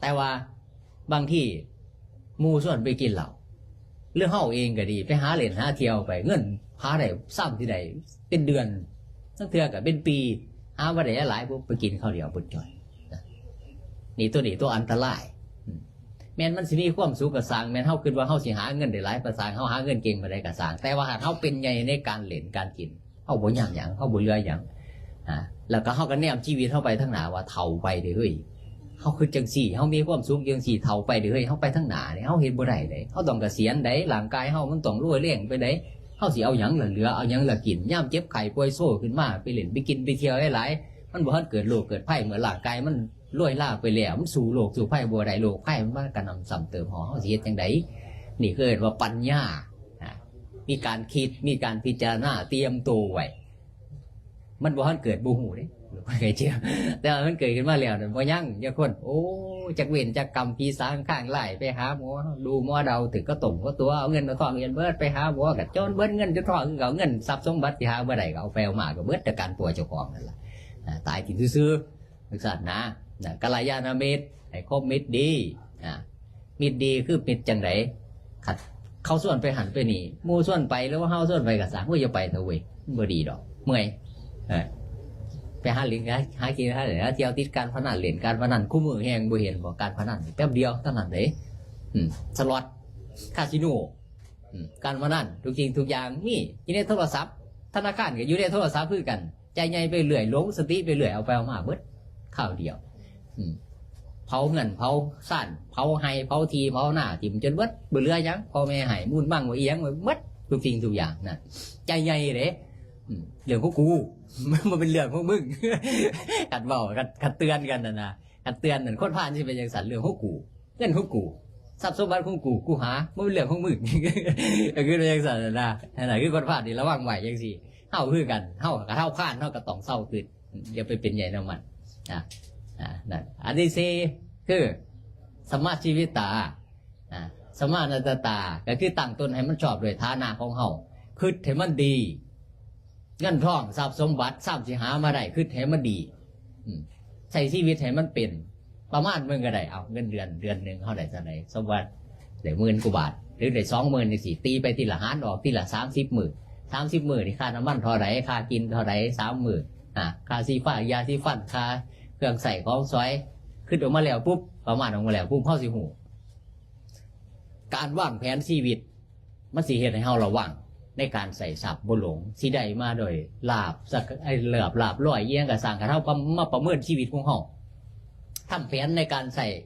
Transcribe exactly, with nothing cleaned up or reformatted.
แต่ว่าบางทีหมู่ชวนไปกินเหล้า หรือเฮาเองก็ดี ไปหาเล่นหาเที่ยวไป เงินหาได้ซ้ำที่ใดเป็นเดือน ทั้งเทื่อก็เป็นปี หาบ่ได้หลายปุ๊บไปกินข้าวเดียวเบิดจ่อยนะ นี่ตัวนี้ตัวอันตราย อืม แม่นมันสิมีความสุขก็ซ่าง แม่นเฮาคิดว่าเฮาสิหาเงินได้หลายก็ซ่าง เฮาหาเงินเก่งปานใดก็ซ่าง แต่ว่าหากเฮาเป็นใหญ่ในการเล่นการกิน เฮาบ่ย่างหยัง เฮาบ่เหลือหยัง อ่า แล้วก็เฮาก็แนมชีวิตเฮาไปทางหน้าว่าเฒ่าไปเด้อเฮ้ย เฮาคือจังซี่ เฮามีความสุขจังซี่ เฒ่าไปเด้อเฮ้ย เฮาไปทางหน้าเด้ เฮาเฮ็ดบ่ได้เด้ เฮาต้องเกษียณเด้ ร่างกายเฮามันต้องรวยแรงไปเด้ เฮาสิเอาหยังล่ะเหลือ เอาหยังล่ะกิน ยามเจ็บไข้ป่วยโซขึ้นมา ไปเล่นไปกินไปเที่ยวหลายๆ มันบ่ทันเกิดโรคเกิดภัย เมื่อร่างกายมันรวยลาไปแล้ว มันสู้โรคสู้ภัยบ่ได้ โรคภัยมันมากระหน่ำซ้ำเติมเฮา เฮาสิเฮ็ดจังใด นี่คือเอิ้นว่าปัญญา อ่ะ มีการคิด มีการพิจารณา เตรียมตัวไว้ มันบ่ทันเกิดบ่ฮู้เด้ ใครเชื่อ แต่ว่ามันเกิดขึ้นมาแล้วนั่นบ่ยังจักคน โอ้ จักเวรจักกรรม ผีสางข้างหลาย ไปหาหมอ ดูหมอเดา ถือก็ต้มก็ตัว เอาเงินเอาทองเรียนเบิด ไปหาหมอก็จนเบิดเงินจนทอง คือเอาเงินทรัพย์สมบัติที่หาบ่ได้ก็เอาไปเอามาก็เบิดแต่การป่วยเจ้าของนั่นล่ะ อ่า ตายกินซื่อๆ จังซั่นนะ นะ กัลยาณมิตร ให้คบมิตรดี อ่า มิตรดีคือมิตรจังใด คันเขาชวนไปหั้นไปนี่ หมู่ชวนไปหรือว่าเฮาชวนไปก็ซ่าง โอ้ย อย่าไปเถอะเว้ย มันบ่ดีดอก เมื่อย เออ ไปหาเล่น หา หากิน หาเล่น หาเที่ยว ติดการพนัน เล่นการพนัน คู่มื้อแฮงบ่เห็นบ่ การพนัน แป๊บเดียวเท่านั้นเด้ อืม สล็อต คาสิโน อืม การพนัน ทุกสิ่งทุกอย่างมีอยู่ในโทรศัพท์ ธนาคารก็อยู่ในโทรศัพท์คือกัน จ่ายใหญ่ไปเรื่อย หลงสติไปเรื่อย เอาไปเอามาเบิดคราวเดียว อืม เผาเฮือน เผาซาน เผาไร่ เผาที่ เผานา ถิ่มจนเบิด บ่เหลือหยัง พ่อแม่ให้มูลมั่งว่าอีหยัง เบิดทุกสิ่งทุกอย่างนะ จ่ายใหญ่เด้ อืม เรื่องของกู มันเป็นเรื่องของมึง คันเว้า คัน คันเตือนกันน่ะนะ คันเตือนนั่น คนพาลสิเป็นจังซั่น เรื่องของกู เงินของกู ทรัพย์สมบัติของกู กูหา มันเป็นเรื่องของมึง ก็คือเป็นจังซั่นน่ะนะ นั่นน่ะคือคนพาลนี่ ระวังไว้จังซี่ เฮาคือกัน เฮาก็เท่าพาล เฮาก็ต้องเซาคิด อย่าไปเป็นใหญ่นำมัน อ่ะ อ่ะ นั่น อันที่สี่ คือ สัมมาชีวิตตา อ่ะ สัมมานาฏตา ก็คือตั้งตนให้มันชอบด้วยฐานะของเฮา คิดให้มันดี เงินทองทรัพย์สมบัติ ทรัพย์สิหามาได้ คิดให้มันดี อืม ใช้ชีวิตให้มันเป็น ประมาณมึงก็ได้ เอา เงินเดือน เดือนหนึ่งเฮาได้เท่าใด สมมุติว่าได้หมื่นกว่าบาท หรือได้สองหมื่นจังซี่ ตีไปทีละ หารออกทีละ สามสิบมื้อ สามสิบมื้อนี่ค่าน้ำมันเท่าใด ค่ากินเท่าใด สามมื้อ อ่า ค่าสีฟ้า ยาสีฟัน ค่าเครื่องใช้ของสอย คิดออกมาแล้วปุ๊บ ประมาณออกมาแล้วปุ๊บ เฮาสิฮู้ การวางแผนชีวิต มันสิเฮ็ดให้เฮาระวังในการใช้ทรัพย์บ่หลง สิได้มาโดยลาภ สัก ไอ้ลาภ ลาภลอย อีหยังก็ซ่าง คันเฮามาประเมินชีวิตของเฮา ทำแผนในการใช้